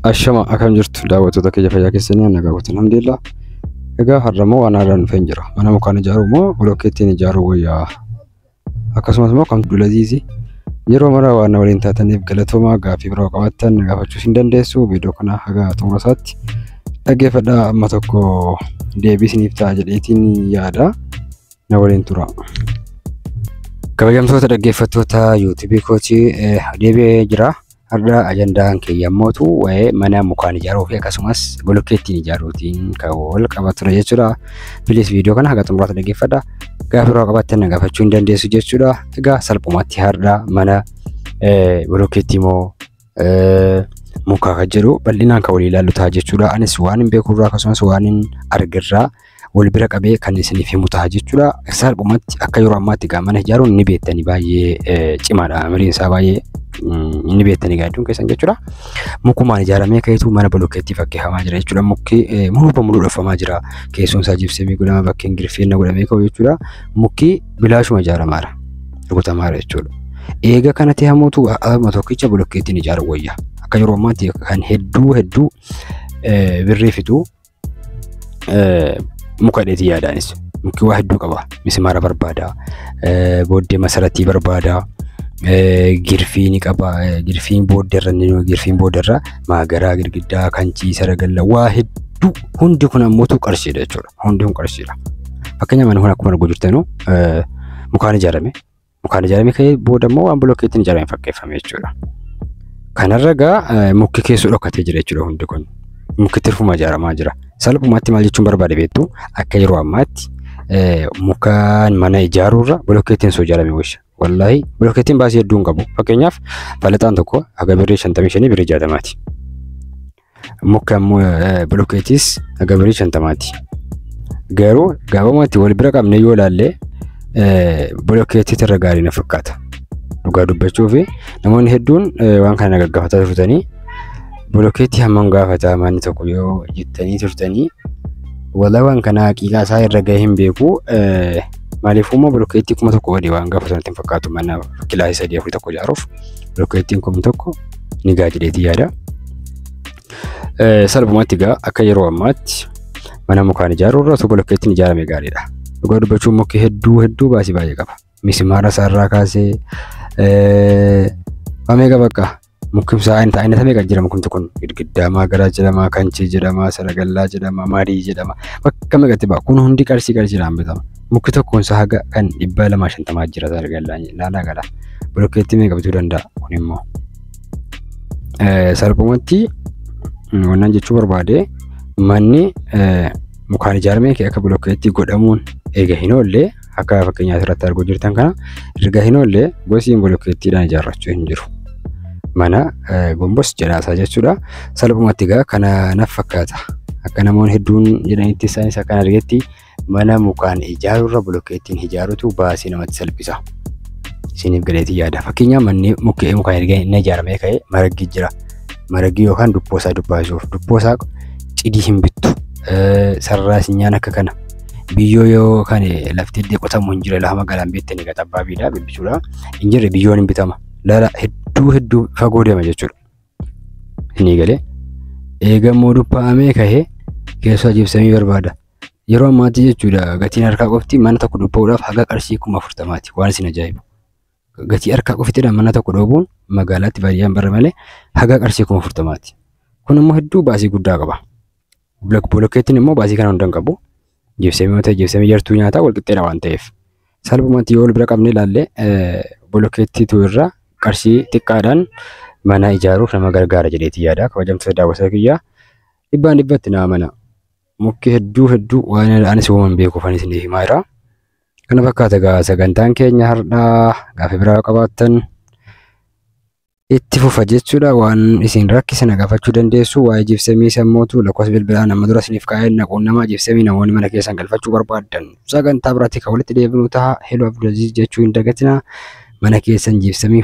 Ashama akkam jirtu daawwattoota kiyya fayyaa keessanii nagaa gootan alhamdulillah. Egaa har'a immoo waan haaraan dhufeen jira. Mana mukaan ijaaruu moo bolokkeettiin ijaaruu wayyaa? Akkasumas immoo kamtu Abdulaziizi yeroo mara waan na waliin taataniif galatoomaa gaaffii biroo qabaattan na gaafachuu hin dandeessu. Viidiyoo kana haga xumura isaatti dhaggeeffadhaa amma tokko deebii isiniif ta'a jedheetiin yaada. Na waliin tura. Kabajamtoota dhaggeeffattoota yuutuubii kootii deebi'ee jira. Har'a ajandaan keeyyamootu waa'ee mana mukaan ijaaruu fi akkasumas bolokkeettiin ijaaruutiin kan wal qabatudha jechuudha. Please viidiyoo kana haga xumuraatti dhaggeeffadhaa. Gaaffii biroo qabaattan na gaafachuu hin dandeessu jechuudha. Egaa salphumatti har'a mana bolokkeettii moo mukaa kan jedhu bal'inaan kan walii ilaallu ta'a jechuudha. Anis waan hin beekurraa akkasumas waan hin argirraa wal bira qabee kan isiniif himu ta'a jechuudha. Salphumatti akka yeroo ammaatti egaa mana ijaaruun ni beektanii baay'ee cimaadha. Amaliin isaa baay'ee ni beektanii gaadduun keessan jechuudha. Mukumaan ijaaramee ka'eetu mana bolokkeettii fakkeeffamaa jira jechuudha. Mukki muluu muluu dhoffamaa jira. Keessoon isaa jibseemii godhama bakkeen girfeenna godhamee ka'u jechuudha. Mukki bilaashuma ijaaramaara. Rukutamaara jechuudha. Eega kana ta'e hammootu amma tokkicha bolokkeettiin ijaaruu wayya. Akka yeroo ammaatti kan hedduu hedduu birrii fitu muka dheetii yaadaanis. Mukki waa hedduu qaba. Mismaara barbaada. Booddee masaratii barbaada. Girfii ni qaba. Girfiin booddeerra ni girfiin booddeerra maagaraa girgiddaa kanchii saragalla waa hedduu hundi kun ammootu qarshiidha jechuudha. Hundi kun qarshiidha. Fakkeenyaaf manni kun akkuma arguu jirtanu mukaan ijaarame. Mukaan ijaarame ka'ee booda immoo waan bolokkeettiin ijaarame fakkeeffame jechuudha. Kanarra egaa mukki keessoo dhokatee jira jechuudha hundi kun. Mukki tirfuma ijaaramaa jira. Salphumatti maal jechuun barbaade beektu akka yeroo ammaatti mukaan mana ijaaruurra bolokkeettiin osoo ijaarame wayya. Wallaahi bolokkeettiin baasii hedduu hin qabu. Fakkeenyaaf falaxaan tokko haga birrii 55 birrii 60ti. Mukka ammoo bolokkeettis haga birrii 50ti. Garuu gabaabumatti wal bira qabnee yoo ilaalle bolokkeettiitu irra gaarii na fakkaata. Dhugaa dubbachuu fi namoonni hedduun waan kana gaggaafataa turtanii bolokkeettii hammam gaafata manni tokko yoo jettanii turtanii walaa waan kana haqiiqaa isaa irra gahee hin beeku. Maaliif immoo bolokkeettii 1000 gadi waan gaafatu natti hin fakkaatu mana kilaasii 3 4 1 ijaaruuf bolokkeettiin 1000 ni gaha jedheetii yaada. Salphumatti egaa akka yeroo ammaatti mana mukaan ijaaruu irra osoo bolokkeettiin ijaarame gaariidha. Dhugaa dubbachuun mukki hedduu hedduu baasii baay'ee qaba. Mismaara isaarraa kaasee waa meeqa bakka mukkimsaa aynata meeqa jira mukkumti kun girgiddaa maagaraa jedhama, kanchii jedhama, saragallaa jedhama, marii jedhama bakka meeqatti ba'a. Kun hundi qarshii qarshiidhaan bitama. Mukki tokkoon isaa haga kan 250 jira saragallaan laalaa gala. Bolokkeettii meeqa bituu danda'a kun immoo. Salphumatti wannan jechuu barbaade manni mukaan ijaarame akka bolokkeettii godhamuun eega hin oolle akka fakkeenyaa asirratti arguu jirtan kana erga hin oolle gosiin bolokkeettiidhaan ijaarrachuu hin jiru. Mana gombos jedhaasaa jechuudha. Salphumatti egaa kana naf fakkaata. Akka namoonni hedduun jedhanitti isaanis akkan argetti mana mukaan ijaaruurra bolokkeettiin ijaaruutu baasii namatti salphisa. Isiniif galeetii yaada. Fakkeenyaaf manni mukaan erga inni ijaaramee ka'e maraggi jira. Maraggi yookaan dubboo isaa dubbaasuuf dubboo isaa cidii hin bittu. Sarara sinyaan akka kana. Biyyoo yoo kan lafti illee qotamu hin jire lafa magaalaan beektanii egaa xabbaabiidha bibbisuudha. Hin jirre biyyoon hin bitama. Lala hedduu hedduu fagoo deema jechuudha. Isinii galee. Eegammoo dubbaamee kahee keessoo jibsamii barbaada. Yeroo ammaatti jechuudha gatiin harkaa qofti mana tokko dubbaa'uudhaaf haga qarshii 40,000ti waan isin ajaa'ibu. Gatii harkaa qoftidha mana tokko dhoobuun magaalaatti baadiyyaa hin barre malee haga qarshii 40,000ti. Kun immoo hedduu baasii guddaa qaba. Bolokkeettiin immoo baasii kana hunda hin qabu. Jibsamii yoo ta'e jibsamii jartuu nyaataa wal qixxeedha waan ta'eef. Salphumatti yoo wal bira qabnee ilaalle bolokkeettiitu irra qarshii xiqqaadhaan mana ijaaruuf nama gargaara jedheetii yaada. Kabajamtoota daawwattoota kiyyaa dhibbaan dhibbatti nama mana. Mukki hedduu hedduu waan anis uumaman beekuuf anis isiniif himaa jira. Kana fakkaata egaa sagantaan keenya har'aa gaaffii biraa qabaattan itti fufa jechuudha. Waan isin rakkise na gaafachuu dandeessu. Waa'ee jibsamii sammootu lakkoofsa bilbilaa nama dura isiniif kaa'ee naquunnamaa jibsamii namoonni mana keessan galfachuu barbaaddan sagantaa biraatti kan walitti deebinu ta'a. Hello Abdulaziz jechuu hin dagatinaa. Mana keessan jibsamii